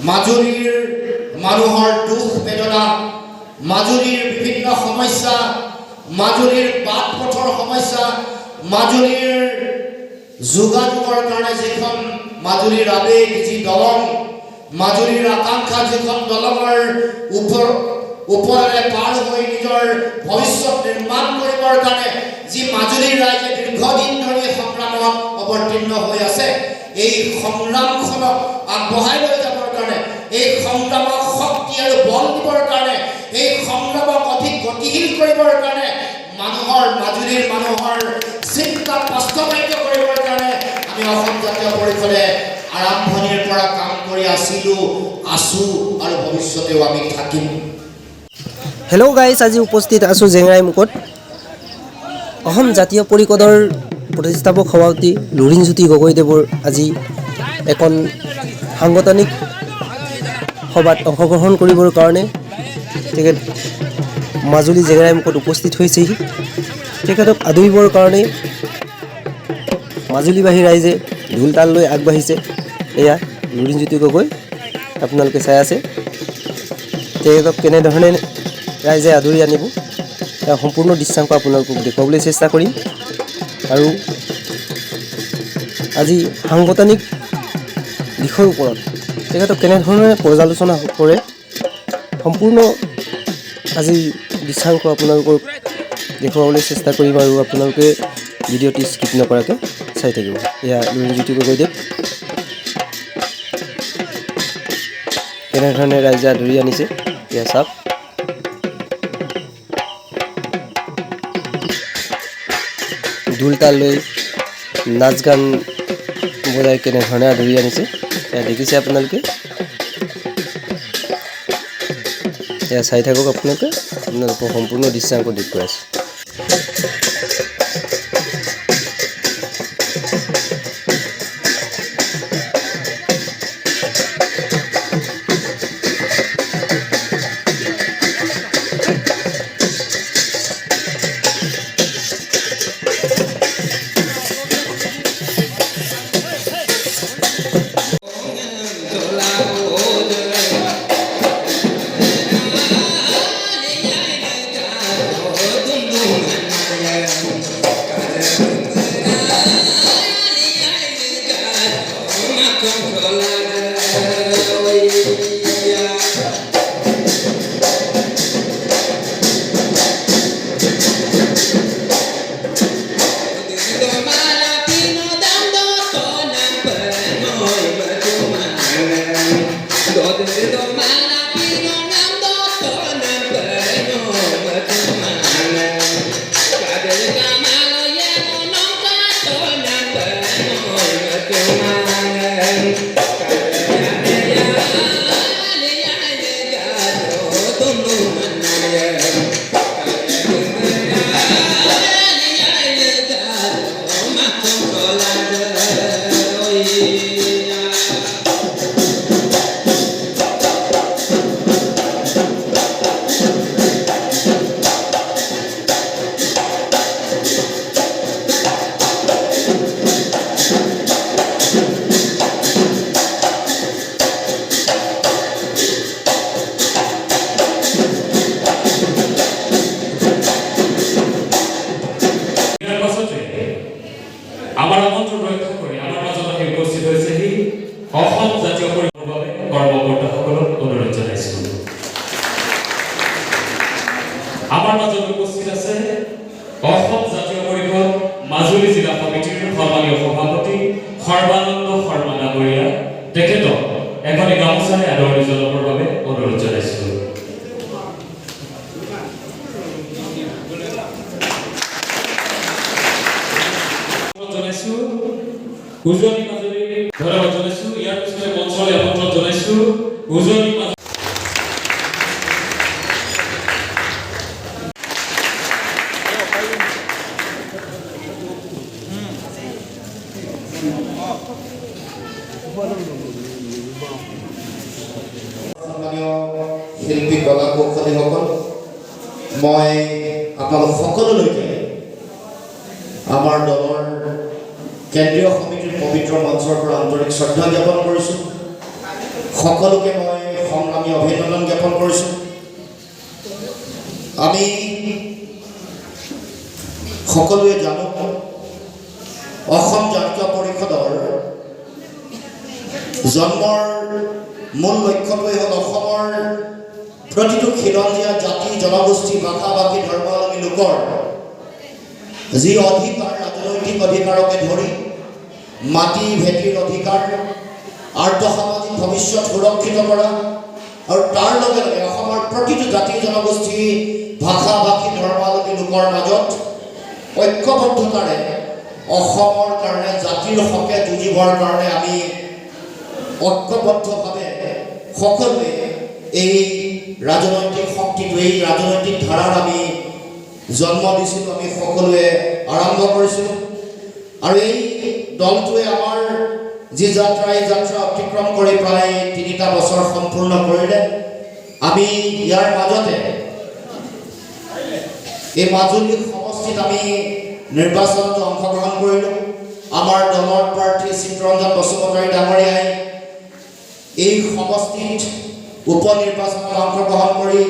মাজুলীৰ মানুহৰ দুখ বেদনা, মাজুলীৰ বিভিন্ন সমস্যা, মাজুলীৰ বাট পথৰ সমস্যা, মাজুলীৰ যোগাযোগৰ কাৰণে যিখন মাজুলীৰ আৱেগ, যি দলং, মাজুলীৰ আকাংক্ষা, যিখন দলঙৰ ওপৰেৰে পাৰ হৈ নিজৰ ভৱিষ্যত নিৰ্মাণ কৰিবৰ কাৰণে যি মাজুলীৰ ৰাইজে দীৰ্ঘদিন ধৰি সংগ্ৰামত অৱতীৰ্ণ হৈ আছে, এই সংগ্ৰামখনক আগবঢ়াই লৈ যাবৰ কাৰণে, এই সংগ্ৰামক শক্তি আৰু বল দিবৰ কাৰণে, এই সংগ্ৰামক অধিক গতিশীল কৰিবৰ কাৰণে, মানুহৰ মাজুলীৰ মানুহৰ চিন্তাক বাস্তৱায়িত কৰিবৰ কাৰণে আমি অসম জাতীয় পৰিষদে আৰম্ভণিৰ পৰা কাম কৰি আছিলোঁ, আছোঁ আৰু ভৱিষ্যতেও আমি থাকিম। হেল্ল' গাইজ, আজি উপস্থিত আছোঁ জেংৰাইমুখত। অসম জাতীয় পৰিষদৰ প্ৰতিষ্ঠাপক সভাপতি লুৰিণজ্যোতি গগৈদেৱৰ আজি এখন সাংগঠনিক সভাত অংশগ্ৰহণ কৰিবৰ কাৰণে তেখেত মাজুলী জেংৰাইমুখত উপস্থিত হৈছেহি। তেখেতক আদৰিবৰ কাৰণে মাজুলীবাসী ৰাইজে ঢোল তাল লৈ আগবাঢ়িছে। এয়া লুৰিণজ্যোতি গগৈ, আপোনালোকে চাই আছে। তেখেতক কেনেধৰণে ৰাইজে আদৰি আনিব, তাৰ সম্পূৰ্ণ দৃশ্যাংশ আপোনালোকক দেখুৱাবলৈ চেষ্টা কৰিম। আৰু আজি সাংগঠনিক দিশৰ ওপৰত তেখেতক কেনেধৰণে পৰ্যালোচনা কৰে, সম্পূৰ্ণ আজি দৃশ্যাংশ আপোনালোকক দেখুৱাবলৈ চেষ্টা কৰিম। আৰু আপোনালোকে ভিডিঅ'টি স্কিপ নকৰাকৈ চাই থাকিব। এয়া লুৰিণজ্যোতি গগৈদেৱ, কেনেধৰণে ৰাইজে আদৰি আনিছে এয়া চাওক। ঢোল তাল লৈ নাচ গান বজাই কেনেধৰণে আদৰি আনিছে এয়া দেখিছে আপোনালোকে। এয়া চাই থাকক আপোনালোকে, আপোনালোকৰ সম্পূৰ্ণ দৃশ্যাংশ দেখুৱাই আছোঁ। ইয়াৰ পাছতে আমাৰ আমন্ত্ৰণ ৰক্ষা কৰি আমাৰ মাজত আহি উপস্থিত হৈছেহি অসম জাতীয় পৰিষদৰ বাবে কৰ্মকৰ্তাসকলক অনুৰোধ জনাইছোঁ। আমাৰ মাজত উপস্থিত আছে অসম জাতীয় পৰিষদ মাজুলী জিলা সমিতিৰ সন্মানীয় সভাপতি সৰ্বানন্দ শৰ্মা ডাঙৰীয়া। তেখেতক এখনি গামোচাৰে আদৰণি জনাবৰ বাবে অনুৰোধ জনাইছোঁ। জনাইছো উজনি মাজুলী, ধন্যবাদ জনাইছো। ইয়াৰ পিছতে মঞ্চলৈ আমন্ত্ৰণ জনাইছো উজনি মাজুলী সন্মানীয় শিল্পী কলা কৌশলীসকল, মই আপোনালোক সকলোলৈকে আমাৰ দলৰ কেন্দ্ৰীয় সমিতিৰ পবিত্ৰ মঞ্চৰ পৰা আন্তৰিক শ্ৰদ্ধা জ্ঞাপন কৰিছোঁ। সকলোকে মই সংগ্ৰামী অভিনন্দন জ্ঞাপন কৰিছোঁ। আমি সকলোৱে জানো, অসম জাতীয় পৰিষদৰ জন্মৰ মূল লক্ষ্যটোৱেই হ'ল অসমৰ প্ৰতিটো খিলঞ্জীয়া জাতি, জনগোষ্ঠী, ভাষা ভাষী, ধৰ্মাৱলম্বী লোকৰ যি অধিকাৰ, ৰাজনৈতিক অধিকাৰকে ধৰি মাটি ভেটিৰ অধিকাৰ, আৰ্থসামাজিক ভৱিষ্যত সুৰক্ষিত কৰা আৰু তাৰ লগে লগে অসমৰ প্ৰতিটো জাতি, জনগোষ্ঠী, ভাষা ভাষী, ধৰ্মাৱলম্বী লোকৰ মাজত ঐক্যবদ্ধতাৰে অসমৰ কাৰণে, জাতিৰ হকে যুঁজিবৰ কাৰণে আমি ঐক্যবদ্ধভাৱে সকলোৱে এই ৰাজনৈতিক শক্তিটো, এই ৰাজনৈতিক ধাৰাৰ আমি জন্ম দিছিলোঁ, আমি সকলোৱে আৰম্ভ কৰিছিলোঁ। আৰু এই দলটোৱে আমাৰ যি যাত্ৰা, এই যাত্ৰা অতিক্ৰম কৰি প্ৰায় 3টা বছৰ সম্পূৰ্ণ কৰিলে। আমি ইয়াৰ মাজতে এই মাজুলী সমষ্টিত আমি নিৰ্বাচনত অংশগ্ৰহণ কৰিলোঁ। আমাৰ দলৰ প্ৰাৰ্থী চিত্তৰঞ্জন বসুমতাৰী ডাঙৰীয়াই এই সমষ্টিত উপ নিৰ্বাচনত অংশগ্ৰহণ কৰি,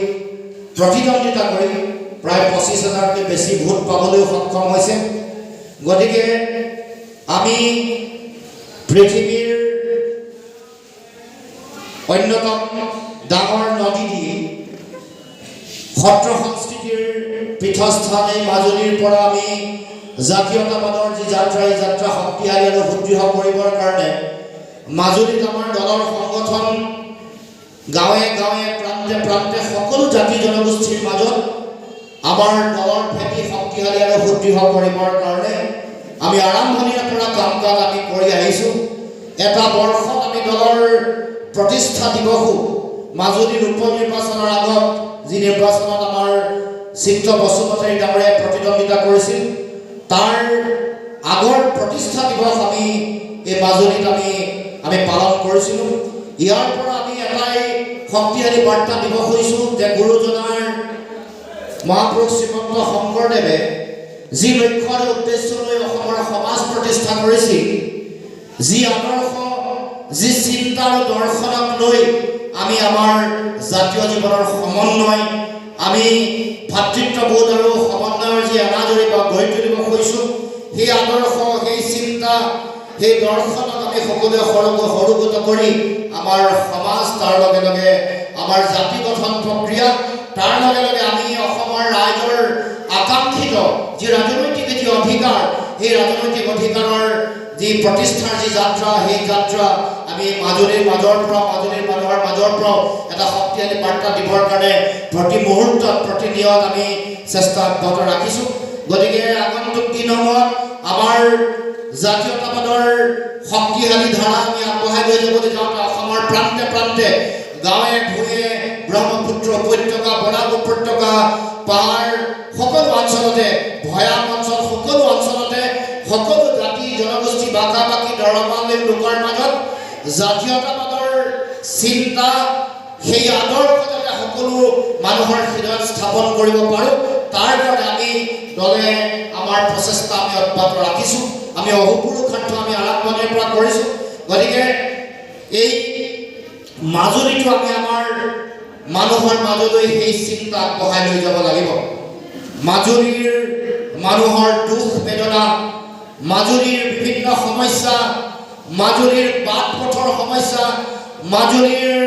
প্ৰতিদ্বন্দ্বিতা কৰি প্ৰায় 25 হাজাৰতকৈ বেছি ভোট পাবলৈও সক্ষম হৈছে। গতিকে আমি পৃথিৱীৰ অন্যতম ডাঙৰ নদী দি সত্ৰ সংস্কৃতিৰ পীঠস্থান এই মাজুলীৰ পৰা আমি জাতীয়তাবাদৰ যি যাত্ৰা, এই যাত্ৰা শক্তিশালী আৰু সুদৃঢ় কৰিবৰ কাৰণে মাজুলীত আমাৰ দলৰ সংগঠন গাঁৱে গাঁৱে, প্ৰান্তে প্ৰান্তে সকলো জাতি জনগোষ্ঠীৰ মাজত আমাৰ দলৰ ভেটি শক্তিশালী আৰু সুদৃঢ় কৰিবৰ কাৰণে আমি আৰম্ভণিৰে পৰা কাম কাজ আমি কৰি আহিছোঁ। এটা বৰ্ষত আমি দলৰ প্ৰতিষ্ঠা দিৱসো মাজুলীৰ উপ নিৰ্বাচনৰ আগত, যি নিৰ্বাচনত আমাৰ চিত্ৰ বসুমতাৰী ডাঙৰীয়াই প্ৰতিদ্বন্দ্বিতা কৰিছিল, তাৰ আগৰ প্ৰতিষ্ঠা দিৱস আমি এই মাজুলীত আমি আমি পালন কৰিছিলোঁ। ইয়াৰ পৰা আমি এটাই শক্তিশালী বাৰ্তা দিব খুজিছোঁ যে গুৰুজনাৰ মহাপুৰুষ শ্ৰীমন্ত শংকৰদেৱে যি লক্ষ্য আৰু উদ্দেশ্য লৈ অসমৰ সমাজ প্ৰতিষ্ঠা কৰিছিল, যি আদৰ্শ, যি চিন্তা আৰু দৰ্শনক লৈ আমি আমাৰ জাতীয় জীৱনৰ সমন্বয়, আমি ভাতৃত্ববোধ আৰু সমন্বয়ৰ যি এনাজৰী বা গঢ়ি তুলিব খুজিছোঁ, সেই আদৰ্শ, সেই চিন্তা, সেই দৰ্শনক আমি সকলোৱে সৰুগত কৰি আমাৰ সমাজ, তাৰ লগে লগে আমাৰ জাতি গঠন প্ৰক্ৰিয়া, তাৰ লগে লগে আমি অসমৰ ৰাইজৰ আকাংক্ষিত যি ৰাজনৈতিক যি অধিকাৰ, সেই ৰাজনৈতিক অধিকাৰৰ যি প্ৰতিষ্ঠাৰ যি যাত্ৰা, সেই যাত্ৰা আমি মাজুলীৰ মাজৰ পৰা, মাজুলীৰ মানুহৰ মাজৰ পৰাও এটা শক্তিশালী বাৰ্তা দিবৰ কাৰণে প্ৰতি মুহূৰ্তত, প্ৰতিনিয়ত আমি চেষ্টা অব্যাহত ৰাখিছোঁ। গতিকে আগন্তুক দিনসমূহত আমাৰ জাতীয়তাবাদৰ শক্তিশালী ধাৰা আমি আগবঢ়াই লৈ যাবলৈ যাওঁতে অসমৰ প্ৰান্তে প্ৰান্তে, গাঁৱে ভূঞে, ব্ৰহ্মপুত্ৰ উপত্যকা, বৰাক উপত্যকা, পাহাৰ সকলো অঞ্চলতে, ভৈয়াম অঞ্চল সকলো অঞ্চলতে সকলো জাতি জনগোষ্ঠী, ভাষা ভাষী, ধৰ্মাৱলম্বী লোকৰ মাজত জাতীয়তাবাদৰ চিন্তা, সেই আদৰ্শ যাতে সকলো মানুহৰ হৃদয়ত স্থাপন কৰিব পাৰোঁ, তাৰ কাৰণে আমি দলে আমাৰ প্ৰচেষ্টা আমি অব্যাহত ৰাখিছোঁ। আমি অহোপুৰুষাৰ্থ আমি আৰম্ভণিৰ পৰা কৰিছোঁ। গতিকে এই মাজুলীটো আমি আমাৰ মানুহৰ মাজলৈ সেই চিন্তা আগবঢ়াই লৈ যাব লাগিব। মাজুলীৰ মানুহৰ দুখ বেদনা, মাজুলীৰ বিভিন্ন সমস্যা, মাজুলীৰ বাট পথৰ সমস্যা, মাজুলীৰ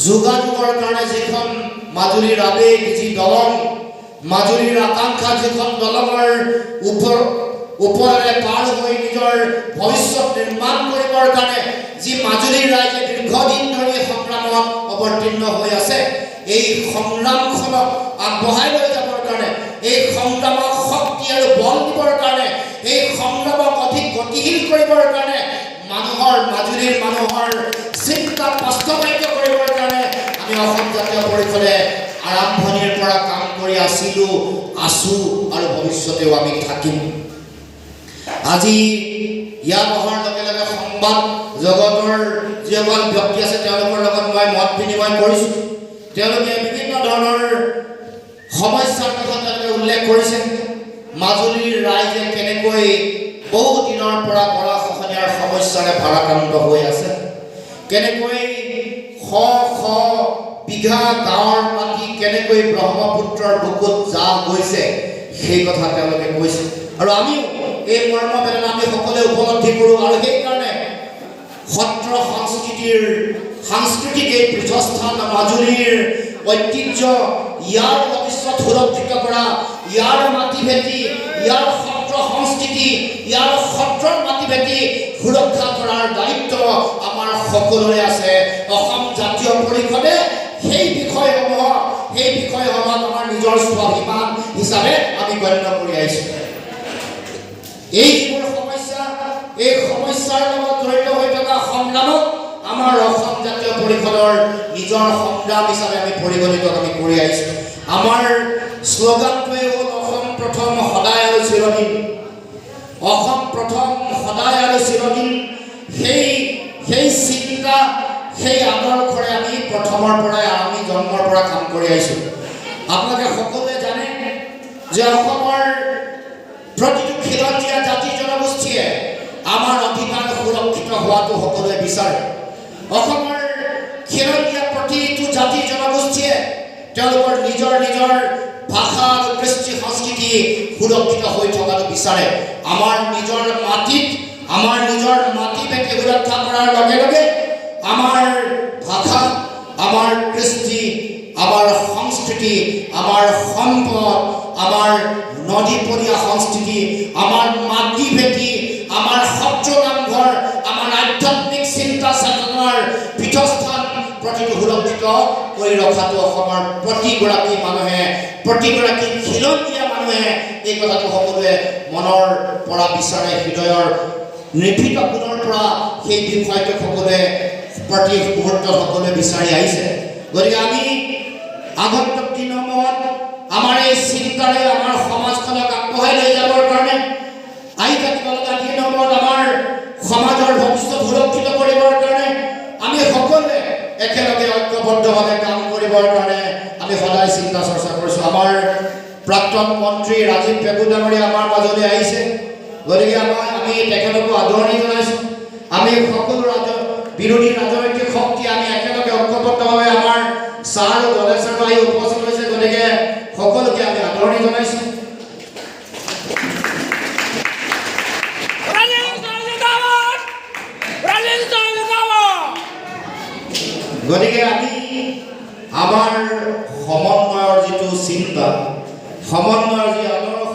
যোগাযোগৰ কাৰণে যিখন মাজুলীৰ আৱেগ, যি দলং, মাজুলীৰ আকাংক্ষা, যিখন দলঙৰ ওপৰেৰে পাৰ হৈ নিজৰ ভৱিষ্যত নিৰ্মাণ কৰিবৰ কাৰণে যি মাজুলীৰ ৰাইজে দীৰ্ঘদিন ধৰি সংগ্ৰামত অৱতীৰ্ণ হৈ আছে, এই সংগ্ৰামখনক আগবঢ়াই লৈ যাবৰ কাৰণে, এই সংগ্ৰামক শক্তি আৰু বল দিবৰ কাৰণে, এই সংগ্ৰামক অধিক গতিশীল কৰিবৰ কাৰণে, মানুহৰ, মাজুলীৰ মানুহৰ চিন্তাক বাস্তৱায়িত কৰিবৰ কাৰণে আমি অসম জাতীয় পৰিষদে আৰম্ভণিৰ পৰা কাম কৰি আছিলোঁ, আছোঁ আৰু ভৱিষ্যতেও আমি থাকিম। আজি ইয়াত অহাৰ লগে লগে সংবাদ জগতৰ যিসকল ব্যক্তি আছে, তেওঁলোকৰ লগত মই মত বিনিময় কৰিছোঁ। তেওঁলোকে বিভিন্ন ধৰণৰ সমস্যাৰ কথা তেওঁলোকে উল্লেখ কৰিছে। মাজুলীৰ ৰাইজে কেনেকৈ বহু দিনৰ পৰা গৰাখহনীয়াৰ সমস্যাৰে ভাৰাক্ৰান্ত হৈ আছে, কেনেকৈ কেনেকৈ শ শ বিঘা গাঁৱৰ মাটি কেনেকৈ ব্ৰহ্মপুত্ৰৰ বুকুত জাহ গৈছে, সেই কথা তেওঁলোকে কৈছে। আৰু আমিও এই মৰ্ম বেদনা আমি সকলোৱে উপলব্ধি কৰোঁ। আৰু সেইকাৰণে সত্ৰ সংস্কৃতিৰ সাংস্কৃতিক এই পীঠস্থান মাজুলীৰ ঐতিহ্য, ইয়াৰ ভৱিষ্যত সুৰক্ষিত কৰা, ইয়াৰ মাটি ভেটি, ইয়াৰ সত্ৰ সংস্কৃতি, ইয়াৰ সত্ৰৰ মাটি ভেটি সুৰক্ষা কৰাৰ দায়িত্ব আমাৰ সকলোৰে আছে। অসম জাতীয় পৰিষদে সেই বিষয়সমূহক আমাৰ নিজৰ স্বাভিমান হিচাপে আমি গণ্য কৰি আহিছোঁ। এই যিবোৰ সমস্যা, এই সমস্যাৰ লগত জড়িত হৈ থকা সংগ্ৰামক আমাৰ অসম জাতীয় পৰিষদৰ নিজৰ সংগ্ৰাম হিচাপে আমি পৰিগণিত আমি কৰি আহিছোঁ। আমাৰ শ্লোগানটোৱে হ'ল "অসম প্ৰথম, সদায় আৰু চিৰদিন"। অসম প্ৰথম, সদায় আৰু চিৰদিন, সেই চিন্তা, সেই আদৰ্শৰে আমি প্ৰথমৰ পৰাই, আমি জন্মৰ পৰা কাম কৰি আহিছোঁ। আপোনালোকে সকলোৱে জানে যে অসমৰ প্ৰতিটো খিলঞ্জীয়া জাতি জনগোষ্ঠীয়ে আমাৰ অধিকাৰ সুৰক্ষিত হোৱাটো সকলোৱে বিচাৰে। অসমৰ খিলঞ্জীয়া প্ৰতিটো জাতি জনগোষ্ঠীয়ে তেওঁলোকৰ নিজৰ নিজৰ ভাষা আৰু কৃষ্টি সংস্কৃতি সুৰক্ষিত হৈ থকাটো বিচাৰে। আমাৰ নিজৰ মাটিত আমাৰ নিজৰ মাটি ভেটি সুৰক্ষা কৰাৰ লগে লগে আমাৰ ভাষা, আমাৰ কৃষ্টি, আমাৰ সংস্কৃতি, আমাৰ সম্পদ, আমাৰ নদীপৰীয়া সংস্কৃতি, আমাৰ মাটি ভেটি, আমাৰ সত্ৰ নামঘৰ, আমাৰ আধ্যাত্মিক চিন্তা চেতনাৰ পীঠস্থান প্ৰতিটো সুৰক্ষিত কৰি ৰখাটো অসমৰ প্ৰতিগৰাকী মানুহে, প্ৰতিগৰাকী খিলঞ্জীয়া মানুহে এই কথাটো সকলোৱে মনৰ পৰা বিচাৰে। হৃদয়ৰ নিভৃত কোণৰ পৰা সেই বিষয়টো সকলোৱে প্ৰতি মুহূৰ্তত সকলোৱে বিচাৰি আহিছে। গতিকে আমি আগন্তুক দিনসমূহত আমাৰ এই চিন্তাৰে আমাৰ সমাজখনক আগবঢ়াই লৈ যাবৰ কাৰণে, আহি থাকিব লগা দিনসমূহত আমাৰ সমাজৰ ভৱিষ্যত সুৰক্ষিত কৰিবৰ কাৰণে আমি সকলোৱে একেলগে ঐক্যবদ্ধভাৱে কাম কৰিবৰ কাৰণে আমি সদায় চিন্তা চৰ্চা কৰিছোঁ। আমাৰ প্ৰাক্তন মন্ত্ৰী ৰাজীৱ পেগু ডাঙৰীয়া আমাৰ মাজলৈ আহিছে। গতিকে আমি তেখেতকো আদৰণি জনাইছোঁ। আমি সকলো বিৰোধী ৰাজনৈতিক শক্তি আমি একেলগে ঐক্যবদ্ধভাৱে, আমাৰ ছাৰ আৰু দলে ছাৰো আহি উপস্থিত হৈছে। গতিকে সকলোকে আমি আদৰণি জনাইছোঁ। ৰাজীৱ জিন্দাবাদ! ৰাজীৱ জিন্দাবাদ! গতিকে আমি আমাৰ সমন্বয়ৰ যিটো চিন্তা, সমন্বয়ৰ যি আদৰ্শ,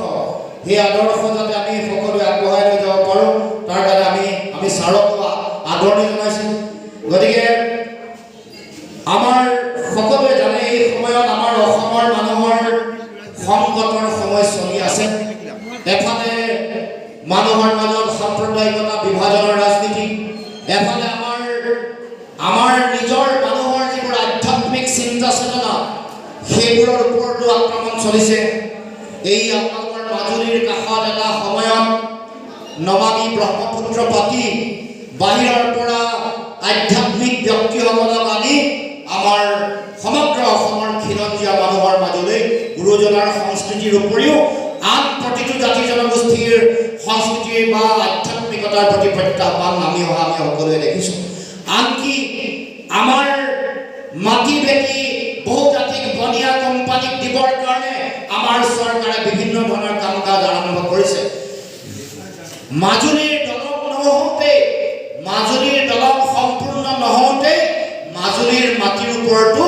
সেই আদৰ্শ যাতে আমি সকলোৱে আগবঢ়াই লৈ যাব পাৰোঁ, তাৰ কাৰণে আমি ছাৰকো আদৰণি জনাইছোঁ। গতিকে আমাৰ সকলোৱে জানে, এই সময়ত আমাৰ অসমৰ মানুহৰ সংকটৰ সময় চলি আছে। এফালে মানুহৰ মাজত সাম্প্ৰদায়িকতা, বিভাজনৰ ৰাজনীতি, এফালে আমাৰ নিজৰ মানুহৰ যিবোৰ আধ্যাত্মিক চিন্তা চেতনা, সেইবোৰৰ ওপৰতো আক্ৰমণ চলিছে। এই আপোনালোকৰ মাজুলীৰ কাষত এটা সময়ত নমামি ব্ৰহ্মপুত্ৰ পাতি বাহিৰৰ পৰা আধ্যাত্মিক ব্যক্তিসকলক আনি আমাৰ সমগ্ৰ অসমৰ খিলঞ্জীয়া মানুহৰ মাজলৈ গুৰুজনাৰ সংস্কৃতিৰ উপৰিও আন প্ৰতিটো জাতি জনগোষ্ঠীৰ সংস্কৃতিৰ বা আধ্যাত্মিকতাৰ প্ৰতি প্ৰত্যাহ্বান নামি অহা আমি সকলোৱে দেখিছোঁ। আনকি আমাৰ মাটি ভেটি বহুজাতিক বনিয়া কোম্পানীক দিবৰ কাৰণে আমাৰ চৰকাৰে বিভিন্ন ধৰণৰ কাম কাজ আৰম্ভ কৰিছে। মাজুলীৰ দলং নহওঁতেই, মাজুলীৰ দলং সম্পূৰ্ণ নহওঁতেই মাজুলীৰ মাটিৰ ওপৰতো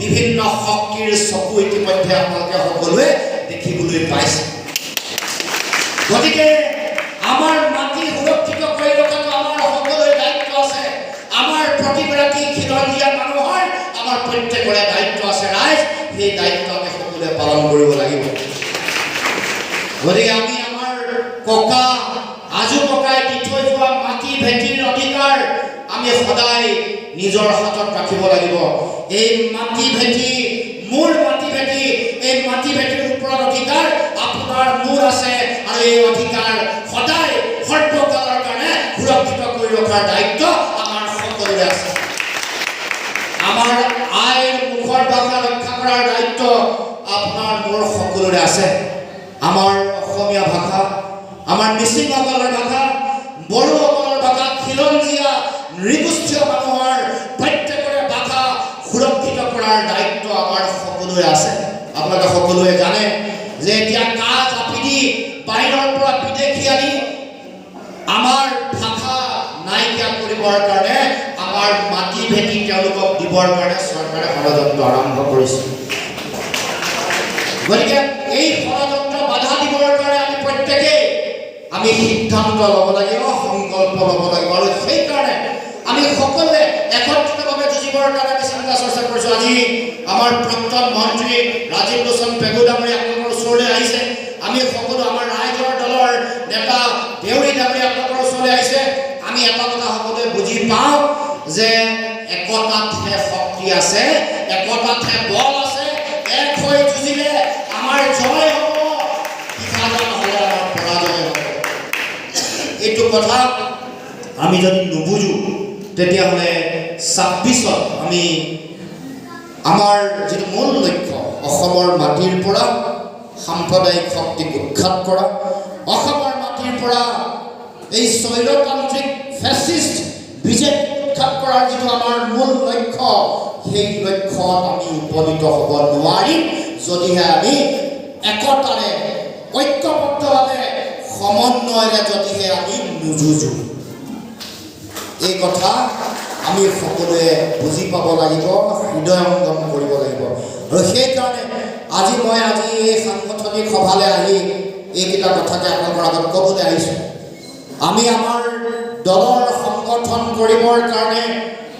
বিভিন্ন শক্তিৰ চকু ইতিমধ্যে আপোনালোকে সকলোৱে দেখিবলৈ পাইছে। গতিকে আমাৰ মাটি সুৰক্ষিত কৰি ৰখাটো আমাৰ সকলোৰে দায়িত্ব আছে। আমাৰ প্ৰতিগৰাকী খিলঞ্জীয়া মানুহৰ, আমাৰ প্ৰত্যেকৰে দায়িত্ব আছে ৰাইজ। সেই দায়িত্ব আমি সকলোৱে পালন কৰিব লাগিব। গতিকে আমি আমাৰ ককা আজো ককাই দি থৈ যোৱা মাটি ভেটিৰ অধিকাৰ আমি সদায় নিজৰ হাতত ৰাখিব লাগিব। এই মাটি ভেটি মোৰ মাটি ভেটি, এই মাটি ভেটিৰ ওপৰত অধিকাৰ আপোনাৰ মোৰ আছে আৰু এই অধিকাৰ সদায় সৰ্বকালৰ কাৰণে সুৰক্ষিত কৰি ৰখাৰ দায়িত্ব আমাৰ সকলোৰে আছে। আমাৰ আইৰ মুখৰ ভাষা ৰক্ষা কৰাৰ দায়িত্ব আপোনাৰ মোৰ সকলোৰে আছে। আমাৰ অসমীয়া ভাষা, আমাৰ মিচিংসকলৰ ভাষা, বড়োসকলৰ ভাষা, খিলঞ্জীয়া নৃগোষ্ঠীয় মানুহৰ সকলোৰে আছে। আপোনালোকে সকলোৱে জানে যে এতিয়া কা জাপি দি বাহিৰৰ পৰা বিদেশী আনি আমাৰ ভাষা নাইকিয়া কৰিবৰ কাৰণে, আমাৰ মাটি ভেটি তেওঁলোকক দিবৰ কাৰণে চৰকাৰে ষড়যন্ত্ৰ আৰম্ভ কৰিছে। গতিকে এই ষড়যন্ত্ৰ বাধা দিবৰ কাৰণে আমি প্ৰত্যেকেই আমি সিদ্ধান্ত ল'ব লাগিব, সংকল্প ল'ব লাগিব আৰু সেইকাৰণে আমি সকলোৱে একত্ৰিতভাৱে যুঁজিবৰ কাৰণে আমি চিন্তা চৰ্চা কৰিছোঁ। আজি আমাৰ প্ৰাক্তন মন্ত্ৰী ৰাজীৱ লোচন পেগু ডাঙৰীয়া আপোনালোকৰ ওচৰলৈ আহিছে। আমি সকলো, আমাৰ ৰাইজৰ দলৰ নেতা দেউৰী ডাঙৰীয়া আপোনালোকৰ ওচৰলৈ আহিছে। আমি এটা কথা সকলোৱে বুজি পাওঁ যে একতাতহে শক্তি আছে, একতাতহে বল আছে। এক হৈ যুঁজিলে আমাৰ জয় হ'ব, বিভাজন হ'লে আমাৰ পৰাজয় হ'ব। এইটো কথা আমি যদি নুবুজো, তেতিয়াহ'লে 26ত আমি আমাৰ যিটো মূল লক্ষ্য, অসমৰ মাটিৰ পৰা সাম্প্ৰদায়িক শক্তিক উৎখাত কৰা, অসমৰ মাটিৰ পৰা এই স্বৈৰতান্ত্ৰিক ফেচিষ্ট বিজেপি উৎখাত কৰাৰ যিটো আমাৰ মূল লক্ষ্য, সেই লক্ষ্যত আমি উপনীত হ'ব নোৱাৰিম, যদিহে আমি একতাৰে, ঐক্যবদ্ধভাৱে, সমন্বয়েৰে যদিহে আমি নুযুঁজো। এই কথা আমি সকলোৱে বুজি পাব লাগিব, হৃদয়ংগম কৰিব লাগিব আৰু সেইকাৰণে আজি মই আজি এই সাংগঠনিক সভালৈ আহি এইকেইটা কথাকে আপোনালোকৰ আগত ক'বলৈ আহিছোঁ। আমি আমাৰ দলৰ সংগঠন কৰিবৰ কাৰণে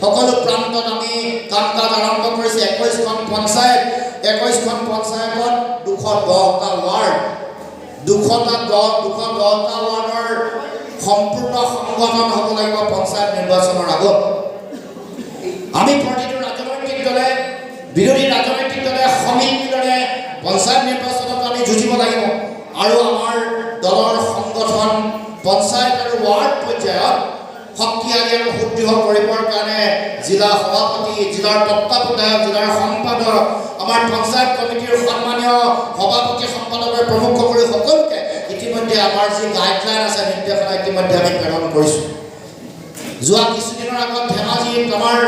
সকলো প্ৰান্তত আমি কাম কাজ আৰম্ভ কৰিছোঁ। 21খন পঞ্চায়ত, 21খন পঞ্চায়তত 210টা ৱাৰ্ড, 210টা ৱাৰ্ডৰ সম্পূৰ্ণ সংগঠন হ'ব লাগিব পঞ্চায়ত নিৰ্বাচনৰ আগত। আমি প্ৰতিটো ৰাজনৈতিক দলে, বিৰোধী ৰাজনৈতিক দলে সন্মিলনে পঞ্চায়ত নিৰ্বাচনত আমি যুঁজিব লাগিব আৰু আমাৰ দলৰ সংগঠন পঞ্চায়ত আৰু ৱাৰ্ড পৰ্যায়ত শক্তিশালী আৰু সুদৃঢ় কৰিবৰ কাৰণে জিলা সভাপতি, জিলাৰ তত্বাৱধায়ক, জিলাৰ সম্পাদক, আমাৰ পঞ্চায়ত কমিটিৰ সন্মানীয় সভাপতি, সম্পাদকে প্ৰমুখ কৰি সকলোকে ইতিমধ্যে আমাৰ যি গাইডলাইন আছে, নিৰ্দেশনা ইতিমধ্যে আমি প্ৰেৰণ কৰিছোঁ। যোৱা কিছুদিনৰ আগত ধেমাজিত আমাৰ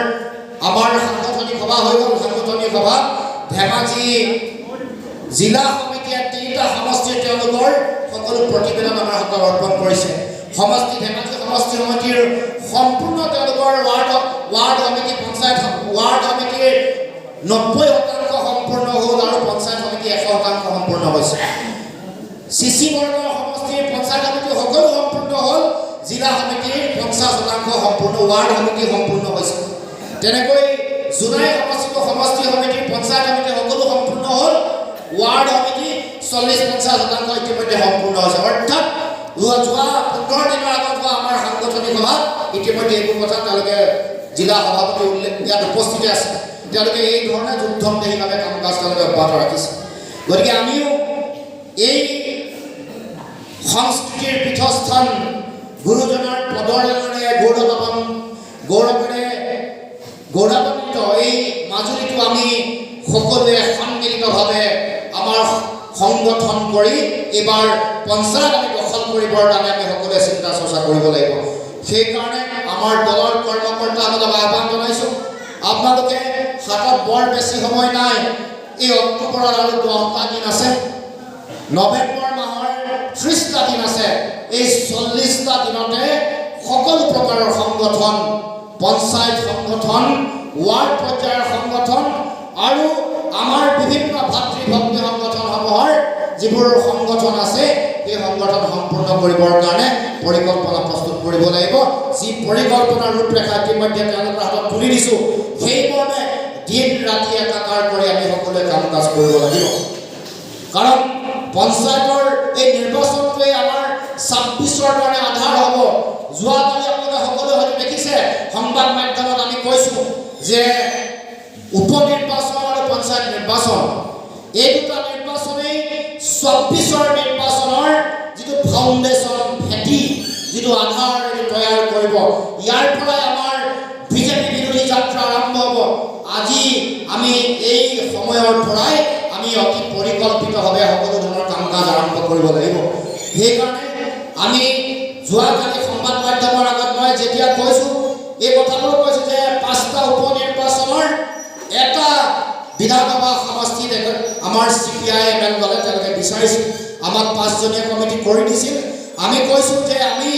আমাৰ সাংগঠনিক সভা হৈ গ'ল। সাংগঠনিক সভাত ধেমাজি জিলা সমিতিয়ে তিনিটা সমষ্টিৰ তেওঁলোকৰ সকলো প্ৰতিবেদন আমাৰ হাতত অৰ্পণ কৰিছে। ধেমাজি সমষ্টি সমিতিৰ সম্পূৰ্ণ তেওঁলোকৰ ৱাৰ্ড ৱাৰ্ড সমিতি, পঞ্চায়ত ৱাৰ্ড সমিতিৰ 90% সম্পূৰ্ণ হ'ল আৰু পঞ্চায়ত সমিতি 100% সম্পূৰ্ণ হৈছে। চিচিবৰগাঁও সমষ্টিৰ পঞ্চায়ত সমিতি সকলো সম্পূৰ্ণ হ'ল, জিলা সমিতিৰ 50% সম্পূৰ্ণ, ৱাৰ্ড সমিতি সম্পূৰ্ণ হৈছে। তেনেকৈ জোনাই সমষ্টিটো সমষ্টি সমিতিৰ পঞ্চায়ত সমিতি সকলো সম্পূৰ্ণ হ'ল, ৱাৰ্ড সমিতি 40-50% ইতিমধ্যে সম্পূৰ্ণ হৈছে। অৰ্থাৎ যোৱা যোৱা 15 দিনৰ আগত হোৱা আমাৰ সাংগঠনিক সভাত ইতিমধ্যে এইবোৰ কথা তেওঁলোকে, জিলা সভাপতি উল্লেখ ইয়াত উপস্থিত আছে, তেওঁলোকে এই ধৰণে যুদ্ধমদেহীভাৱে কাম কাজ তেওঁলোকে অব্যাহত ৰাখিছে। গতিকে আমিও এই সংস্কৃতিৰ পীঠস্থান, গুৰুজনাৰ পদৰেণুৰে গৌৰৱেৰে গৌৰৱান্বিত এই মাজুলীটো আমি সকলোৱে সন্মিলিতভাৱে আমাৰ সংগঠন কৰি এইবাৰ পঞ্চায়ত আমি দখল কৰিবৰ কাৰণে আমি সকলোৱে চিন্তা চৰ্চা কৰিব লাগিব। সেইকাৰণে আমাৰ দলৰ কৰ্মকৰ্তাসকলক আহ্বান জনাইছোঁ, আপোনালোকে হাতত বৰ বেছি সময় নাই। এই অক্টোবৰত আৰু 10টা দিন আছে, নৱেম্বৰ মাহৰ 30টা দিন আছে। এই 40টা দিনতে সকলো প্ৰকাৰৰ সংগঠন, পঞ্চায়ত সংগঠন, ৱাৰ্ড পৰ্যায়ৰ সংগঠন আৰু আমাৰ বিভিন্ন ভাতৃ ভগ্নী সংগঠনসমূহৰ যিবোৰ সংগঠন আছে, সেই সংগঠন সম্পূৰ্ণ কৰিবৰ কাৰণে পৰিকল্পনা প্ৰস্তুত কৰিব লাগিব। যি পৰিকল্পনাৰ ৰূপৰেখা ইতিমধ্যে তেওঁলোকৰ হাতত তুলি দিছোঁ, সেই মৰ্মে দিন ৰাতি একাকাৰ কৰি আমি সকলোৱে কাম কাজ কৰিব লাগিব। কাৰণ পঞ্চায়তৰ এই নিৰ্বাচনটোৱে আমাৰ 26ৰ কাৰণে আধাৰ হ'ব। যোৱাকালি আপোনালোকে সকলোৱে হয়তো দেখিছে, সংবাদ মাধ্যমত আমি কৈছোঁ যে উপ নিৰ্বাচন আৰু পঞ্চায়ত নিৰ্বাচন, এই দুটা নিৰ্বাচনেই 26ৰ নিৰ্বাচনৰ যিটো ফাউণ্ডেশ্যন, ভেটি, যিটো আধাৰ, এইটো তৈয়াৰ কৰিব। ইয়াৰ পৰাই আমাৰ বিজেপি বিৰোধী যাত্ৰা আৰম্ভ হ'ব। আজি আমি এই সময়ৰ পৰাই আমি অতি পৰিকল্পিতভাৱে সকলো ধৰণৰ কাম কাজ আৰম্ভ কৰিব লাগিব। সেইকাৰণে আমি যোৱাকালি সংবাদ মাধ্যমৰ আগত মই যেতিয়া কৈছোঁ, এই কথাবোৰ কৈছোঁ যে পাঁচটা উপ নিৰ্বাচনৰ এটা বিধানসভা সমষ্টিত আমাৰ চিপিআই এমএল দলে তেওঁলোকে বিচাৰিছিল, আমাক 5জনীয়া কমিটি কৰি দিছিল। আমি কৈছোঁ যে আমি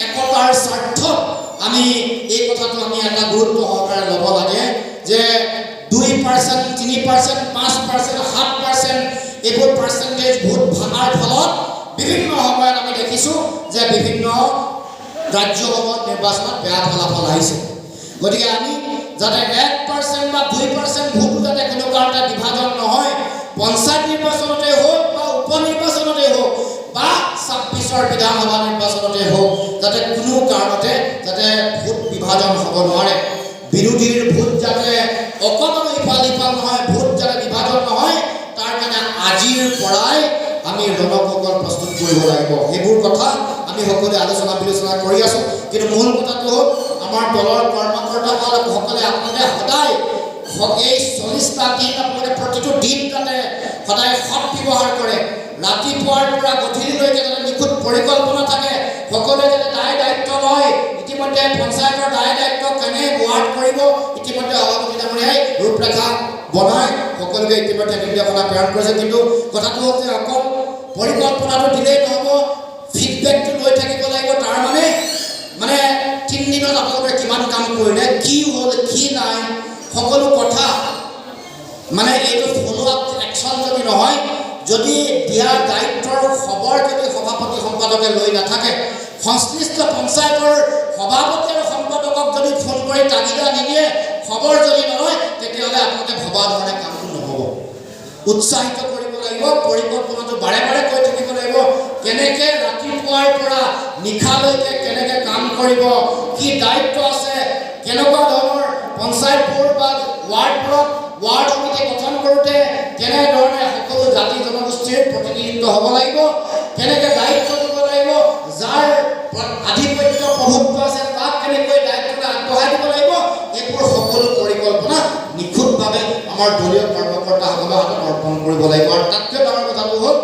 একতাৰ স্বাৰ্থত আমি এই কথাটো আমি এটা গুৰুত্ব সহকাৰে ল'ব লাগে যে 2%, 3%, 5%, 7% এইবোৰ পাৰ্চেণ্টেজ ভোট ভাঙাৰ ফলত বিভিন্ন সময়ত আমি দেখিছোঁ যে বিভিন্ন ৰাজ্যসমূহত নিৰ্বাচনত বেয়া ফলাফল আহিছে। গতিকে আমি যাতে 1% বা 2% ভোটো যাতে কোনো কাৰণতে বিভাজন নহয়, পঞ্চায়ত নিৰ্বাচনতে হওক বা উপ নিৰ্বাচনতে হওক বা 26ৰ বিধানসভা নিৰ্বাচনতে হওক, যাতে কোনো কাৰণতে যাতে ভোট বিভাজন হ'ব নোৱাৰে, বিৰোধীৰ ভোট যাতে অকণমানো ইফাল সিফাল নহয়, ভোট যাতে বিভাজন নহয়, তাৰ কাৰণে আজিৰ পৰাই আমি ৰণকৌশল প্ৰস্তুত কৰিব লাগিব। সেইবোৰ কথা আমি সকলোৱে আলোচনা বিলোচনা কৰি আছোঁ। কিন্তু মূল কথাটো হ'ল, আমাৰ দলৰ কৰ্মকৰ্তাসকলে আপোনালোকে সদায় এই 40টা দিন আপোনালোকে প্ৰতিটো দিন যাতে সদায় সৎ ব্যৱহাৰ কৰে। ৰাতিপুৱাৰ পৰা গধূলিলৈকে যাতে নিখুঁত পৰিকল্পনা থাকে, সকলোৱে যাতে দায় দায়িত্ব লয়। ইতিমধ্যে পঞ্চায়তৰ দায় দায়িত্ব কেনে ৱাৰ্ড কৰিব, ইতিমধ্যে সভাপতি ডাঙৰীয়াই ৰূপৰেখা বনাই সকলোকে ইতিমধ্যে নিৰ্দেশনা প্ৰেৰণ কৰিছে। কিন্তু কথাটো হ'ল যে অকল পৰিকল্পনাটো দিলেই নহ'ব, ফিডবেকটো লৈ থাকিব লাগিব। তাৰ মানে মানে 3 দিনত আপোনালোকে কিমান কাম কৰিলে, কি হ'ল কি নাই, সকলো কথা মানে এইটো ফ'ল' আপ একশ্যন যদি নহয়, যদি দিয়া দায়িত্বৰ খবৰ যদি সভাপতি সম্পাদকে লৈ নাথাকে, সংশ্লিষ্ট পঞ্চায়তৰ সভাপতি আৰু সম্পাদকক যদি ফোন কৰি তাগিদা নিদিয়ে, খবৰ যদি নলয়, তেতিয়াহ'লে আপোনালোকে ভবা ধৰণে কামটো নহ'ব। উৎসাহিত কৰিব লাগিব, পৰিকল্পনাটো বাৰে বাৰে কৈ থাকিব লাগিব, কেনেকৈ ৰাতিপুৱাৰ পৰা নিশালৈকে কেনেকৈ কাম কৰিব, কি দায়িত্ব আছে, কেনেকুৱা ধৰণৰ পঞ্চায়তবোৰ বা ৱাৰ্ডবোৰত ৱাৰ্ড সমিতি গঠন কৰোঁতে কেনেধৰণে সকলো জাতি জনগোষ্ঠীৰ প্ৰতিনিধিত্ব হ'ব লাগিব, কেনেকৈ দায়িত্ব দিব লাগিব, যাৰ আধিপত্য প্ৰভুত্ব আছে তাক কেনেকৈ দায়িত্বটো আগবঢ়াই দিব লাগিব, এইবোৰ সকলো পৰিকল্পনা নিখুঁতভাৱে আমাৰ দলীয় কৰ্মকৰ্তাসকলৰ হাতত অৰ্পণ কৰিব লাগিব। আৰু তাতকৈ ডাঙৰ কথাটো হ'ল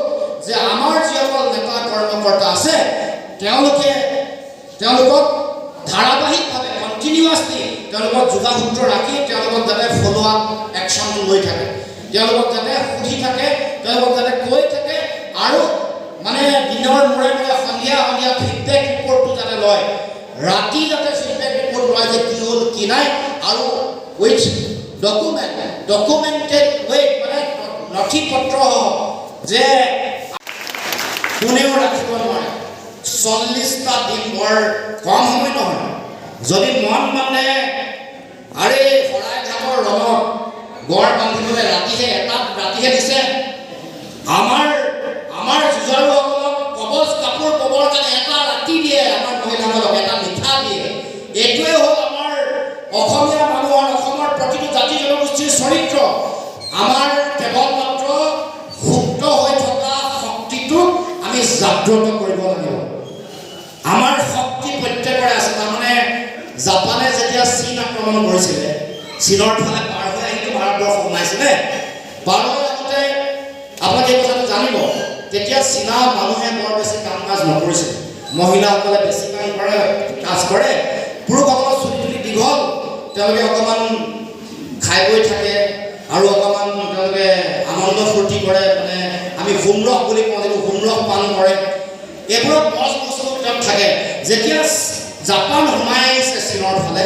যে আমাৰ যিসকল নেতা কৰ্মকৰ্তা আছে, তেওঁলোকক ধাৰাবাহিকভাৱে, কণ্টিনিউৱাছলি তেওঁলোকক যোগাসূত্ৰ ৰাখি তেওঁলোকক যাতে ফ'ল' আপ একশ্যনটো লৈ থাকে, তেওঁলোকক যাতে সুধি থাকে, তেওঁলোকক যাতে কৈ থাকে আৰু মানে দিনৰ মূৰে মূৰে, সন্ধিয়া সন্ধিয়া ফিডবেক ৰিপৰ্টটো যাতে লয়, ৰাতি যাতে ফিডবেক ৰিপৰ্ট লয় যে কি হ'ল কি নাই, আৰু উইথ ডকুমেণ্ট, ডকুমেণ্টেড ৱে, মানে নথি পত্ৰসহ যে কোনেও ৰাখিব নোৱাৰে। 40টা দিন বৰ কম সময় নহয়। যদি মন মানে, আৰে শৰাইঘাটৰ ৰণত গড় বান্ধিবলৈ ৰাতিহে, এটা ৰাতিহে দিছে। আমাৰ যুঁজাৰুসকলক কবচ কাপোৰ ববৰ কাৰণে এটা ৰাতি দিয়ে, আমাৰ মহিলাসকলক এটা নিশা দিয়ে। এইটোৱে হ'ল আমাৰ অসমীয়া মানুহৰ, অসমৰ প্ৰতিটো জাতি জনগোষ্ঠীৰ চৰিত্ৰ। আমাৰ কেৱল মাত্ৰ সুপ্ত হৈ থকা শক্তিটোক আমি জাগ্ৰত কৰিব লাগিব। আমাৰ শক্তি প্ৰত্যেকৰে আছে। তাৰমানে জাপানে যেতিয়া চীন আক্ৰমণ কৰিছিলে, চীনৰ ফালে পাৰ হৈ আহিতো ভাৰতবৰ্ষ সোমাইছিলে। পাৰ হৈ আহোঁতে আপোনালোকে এই কথাটো জানিব, তেতিয়া চীনা মানুহে বৰ বেছি কাম কাজ নকৰিছিলে। মহিলাসকলে বেছি কাম কৰে, কাজ কৰে। পুৰুষসকলৰ চুলি তুলি দীঘল, তেওঁলোকে অকণমান খাই বৈ থাকে আৰু অকণমান তেওঁলোকে আনন্দ ফূৰ্তি কৰে, মানে আমি সোমৰস বুলি কওঁ, যিটো সোমৰস পান কৰে, এইবোৰত বছ বস্তু তাত থাকে। যেতিয়া জাপান সোমাই আহিছে চীনৰ ফালে,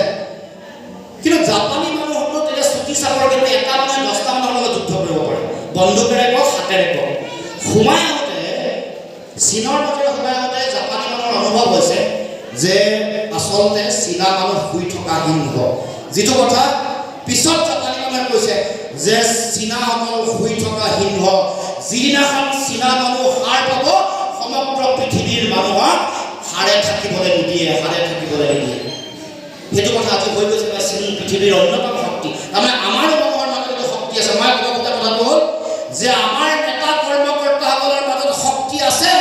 কিন্তু জাপানী মানুহসকল তেতিয়া চুটি চাপৰ, কিন্তু এটা মানুহে 10টা মানুহৰ লগত যুদ্ধ কৰিব পাৰে, বন্দুকেৰে কওক, হাতেৰে কওক। সোমাই আহোঁতে, চীনৰ মাজেৰে সোমাই আহোঁতে জাপানী মানুহৰ অনুভৱ হৈছে যে আচলতে চীনা মানুহ শুই থকা সিংহ। যিটো কথা পিছত জাপানী মানুহে কৈছে যে চীনাসকল শুই থকা সিংহ, যিদিনাখন চীনা মানুহ সাৰ পাব, সমগ্ৰ পৃথিৱীৰ মানুহক সাৰে থাকিবলৈ নিদিয়ে, সাৰে থাকিবলৈ নিদিয়ে। সেইটো কথা আজি হৈ গৈছে। মানে চীন পৃথিৱীৰ অন্যতম শক্তি। তাৰমানে আমাৰো মানুহৰ মাজত এইটো শক্তি আছে। মই ক'ব খোজা কথাটো হ'ল যে আমাৰ নেতা কৰ্মকৰ্তাসকলৰ মাজত শক্তি আছে,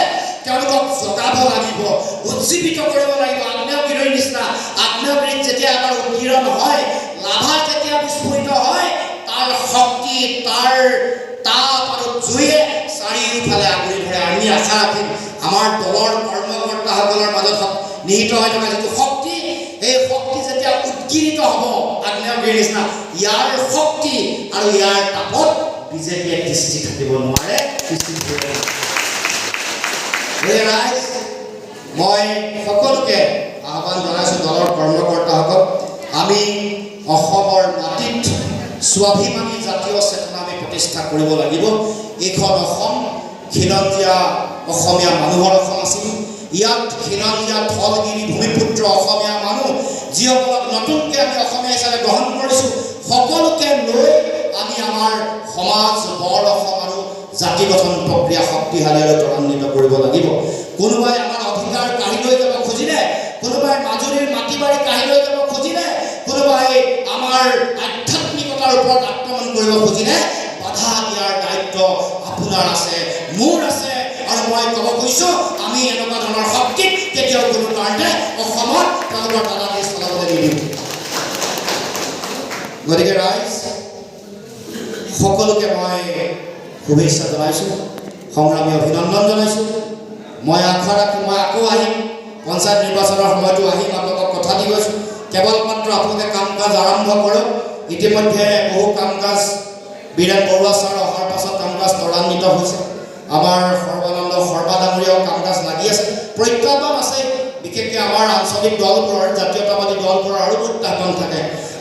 তেওঁলোকক জগাব লাগিব, উজ্জীৱিত কৰিব লাগিব। আগ্নেয়গিৰিৰ নিচিনা, আগ্নেয়গিৰিত যেতিয়া এবাৰ উদ্গীৰণ হয়, লাভা যেতিয়া বিস্ফোৰিত হয়, তাৰ শক্তি, তাৰ তাপ আৰু জুয়ে চাৰিওফালে আগুৰি ধৰে। আমি আশা ৰাখিম, আমাৰ দলৰ কৰ্মকৰ্তাসকলৰ মাজত নিহিত হৈ থকা যিটো শক্তি, এই শক্তি যেতিয়া উদ্গীৰিত হ'ব আগ্নেয়গিৰিৰ নিচিনা, ইয়াৰ শক্তি আৰু ইয়াৰ তাপত বিজেপিয়ে তিষ্ঠি থাকিব নোৱাৰে, তিষ্ঠি থাকিব নোৱাৰে। গতিকে ৰাইজ, মই সকলোকে আহ্বান জনাইছোঁ, দলৰ কৰ্মকৰ্তাসকল, আমি অসমৰ মাটিত স্বাভিমানী জাতীয় চেতনা আমি প্ৰতিষ্ঠা কৰিব লাগিব। এইখন অসম খিলঞ্জীয়া অসমীয়া মানুহৰ অসম আছিল। ইয়াত খিলঞ্জীয়া থলগিৰি ভূমিপুত্ৰ অসমীয়া মানুহ, যিসকলক নতুনকৈ আমি অসমীয়া হিচাপে গ্ৰহণ কৰিছোঁ, সকলোকে লৈ আমি আমাৰ সমাজ, বৰ অসম আৰু জাতি গঠন প্ৰক্ৰিয়া শক্তিশালী আৰু ত্বৰান্বিত কৰিব লাগিব। কোনোবাই আমাৰ অধিকাৰ কাঢ়ি লৈ যাব খুজিলে, কোনোবাই মাজুলীৰ মাটি বাৰী কাঢ়ি লৈ যাব খুজিলে, কোনোবাই আমাৰ আধ্যাত্মিকতাৰ ওপৰত আক্ৰমণ কৰিব খুজিলে, বাধা দিয়াৰ দায়িত্ব আপোনাৰ আছে, মোৰ আছে। আৰু মই ক'ব খুজিছোঁ, আমি এনেকুৱা ধৰণৰ শক্তিক কেতিয়াও কোনো কাৰণতে অসমত তেওঁলোকৰ দাদাগিৰি চলাবলৈ নিদিওঁ। গতিকে ৰাইজ, সকলোকে মই শুভেচ্ছা জনাইছোঁ, সংগ্ৰামী অভিনন্দন জনাইছোঁ। মই আশা ৰাখোঁ, মই আকৌ আহিম, পঞ্চায়ত নিৰ্বাচনৰ সময়তো আহিম, আপোনালোকক কথা দি গৈছোঁ। কেৱল মাত্ৰ আপোনালোকে কাম কাজ আৰম্ভ কৰক। ইতিমধ্যে বহু কাম কাজ বীৰেণ বৰুৱা ছাৰ অহাৰ পাছত কাম কাজ ত্বৰান্বিত হৈছে। আমাৰ সৰ্বানন্দ শৰ্মা ডাঙৰীয়াও কাম কাজ লাগি আছে। প্ৰত্যাহ্বান আছে, বিশেষকৈ আমাৰ আঞ্চলিক দলবোৰৰ, জাতীয়তাবাদী দলবোৰৰ আৰু প্ৰত্যাহ্বান থাকে।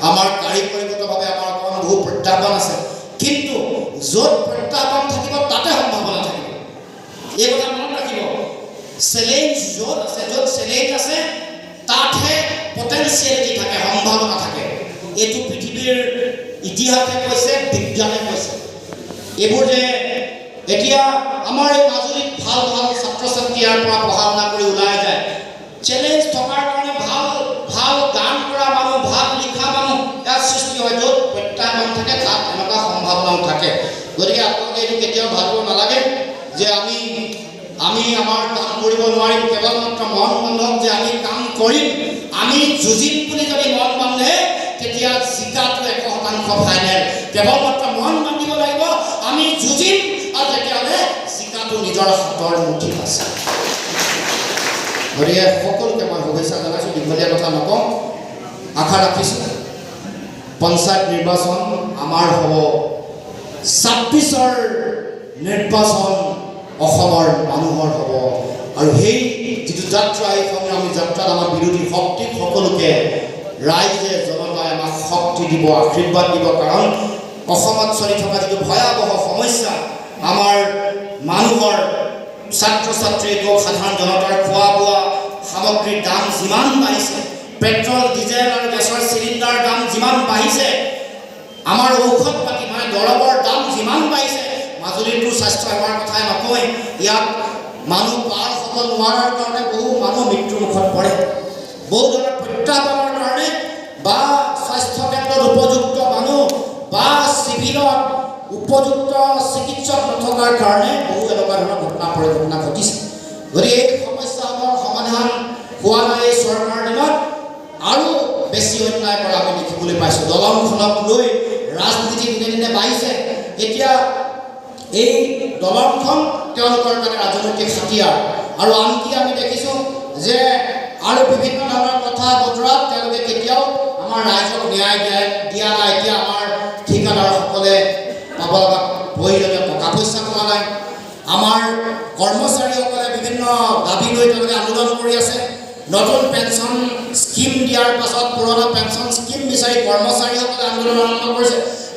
আমাৰ কাৰিকৰীগতভাৱে আমাৰ অকণমান বহু প্ৰত্যাহ্বান আছে, কিন্তু য'ত প্ৰত্যাহ্বান থাকিব তাতে সম্ভাৱনা থাকিব। এই কথা মনত ৰাখিব। চেলেঞ্জ য'ত আছে, য'ত চেলেঞ্জ আছে তাতহে পটেঞ্চিয়েলিটি থাকে, সম্ভাৱনা থাকে। এইটো পৃথিৱীৰ ইতিহাসে কৈছে, বিজ্ঞানে কৈছে। এইবোৰ যে এতিয়া আমাৰ এই মাজুলীত ভাল ভাল ছাত্ৰ ছাত্ৰী ইয়াৰ পৰা পঢ়া শুনা কৰি ওলাই যায়, চেলেঞ্জ থকাৰ কাৰণে ভাল ভাল গান কৰা মানুহ, ভাল লিখা মানুহ ইয়াত সৃষ্টি হয়। য'ত প্ৰত্যাহ্বান থাকে তাত এনেকুৱা সম্ভাৱনাও থাকে। গতিকে আপোনালোকে এইটো কেতিয়াও ভাবিব নালাগে যে আমি আমি আমাৰ কাম কৰিব নোৱাৰিম। কেৱল মাত্ৰ মন বান্ধক যে আমি কাম কৰিম, আমি যুঁজিম বুলি যদি মন বান্ধে, তেতিয়া জিকাটো 100% ফাইনেল। কেৱল মাত্ৰ মন বান্ধিব লাগিব, আমি যুঁজিম, আৰু তেতিয়াহ'লে জিকাটো নিজৰ হাতৰ মুঠিত আছে। গতিকে সকলোকে মই শুভেচ্ছা জনাইছোঁ। দীঘলীয়া কথা নকওঁ। আশা ৰাখিছোঁ পঞ্চায়ত নিৰ্বাচন আমাৰ হ'ব, 26ৰ নিৰ্বাচন অসমৰ মানুহৰ হ'ব। আৰু সেই যিটো যাত্ৰা, এই সংগ্ৰামী যাত্ৰাত আমাৰ বিৰোধী শক্তিক সকলোকে ৰাইজে, জনতাই আমাক শক্তি দিব, আশীৰ্বাদ দিব। কাৰণ অসমত চলি থকা যিটো ভয়াৱহ সমস্যা, আমাৰ মানুহৰ, ছাত্ৰ ছাত্ৰীৰ হওক, সাধাৰণ জনতাৰ খোৱা বোৱা সামগ্ৰীৰ দাম যিমান বাঢ়িছে, পেট্ৰল, ডিজেল আৰু গেছৰ চিলিণ্ডাৰৰ দাম যিমান বাঢ়িছে, আমাৰ ঔষধ পাতি মানে দৰৱৰ দাম যিমান বাঢ়িছে, মাজুলীৰতো স্বাস্থ্য সেৱাৰ কথাই নকয়, ইয়াত মানুহ পাৰ হ'ব নোৱাৰাৰ কাৰণে বহু মানুহ মৃত্যুমুখত পৰে। বহু ধৰণৰ প্ৰত্যাহ্বানৰ কাৰণে বা স্বাস্থ্য কেন্দ্ৰত উপযুক্ত মানুহ বা চিভিলত উপযুক্ত চিকিৎসক নথকাৰ কাৰণে বহু এনেকুৱা ধৰণৰ ঘটনা পৰিঘটনা ঘটিছে। গতিকে এই সমস্যাসমূহৰ সমাধান হোৱা নাই এই চৰকাৰৰ দিনত, আৰু বেছি অন্যায় কৰা আমি দেখিবলৈ পাইছোঁ। দলংখনক লৈ ৰাজনীতি দিনে দিনে বাঢ়িছে। এতিয়া এই দলংখন তেওঁলোকৰ কাৰণে ৰাজনৈতিক হাতিয়াৰ। আৰু আনকি আমি দেখিছোঁ যে আৰু বিভিন্ন ধৰণৰ কথা বতৰাত তেওঁলোকে কেতিয়াও আমাৰ ৰাইজক ন্যায় দিয়া দিয়া নাই। এতিয়া আমাৰ ঠিকাদাৰসকলে পাব লগা প্ৰয়োজনীয় টকা পইচা পোৱা নাই। আমাৰ কৰ্মচাৰীসকলে বিভিন্ন দাবী লৈ তেওঁলোকে আন্দোলন কৰি আছে। নতুন পেঞ্চন স্কীম দিয়াৰ পাছত পুৰণা পেঞ্চন স্কীম বিচাৰি কৰ্মচাৰীসকলে আন্দোলন আৰম্ভ কৰিছে।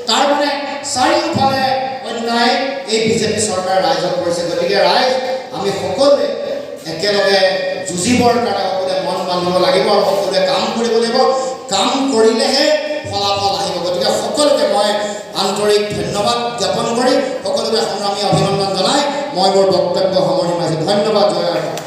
তাৰ মানে চাৰিওফালে অন্যায় এই বিজেপি চৰকাৰে ৰাইজক কৰিছে। গতিকে ৰাইজ, আমি সকলোৱে একেলগে যুঁজিবৰ কাৰণে সকলোৱে মন বান্ধিব লাগিব আৰু সকলোৱে কাম কৰিব লাগিব। কাম কৰিলেহে ফলাফল আহিব। গতিকে সকলোকে মই আন্তৰিক ধন্যবাদ জ্ঞাপন কৰি, সকলোকে সংগ্ৰামী অভিনন্দন জনাই মই মোৰ বক্তব্য সামৰণি মাৰিছোঁ। ধন্যবাদ। জয় অসম।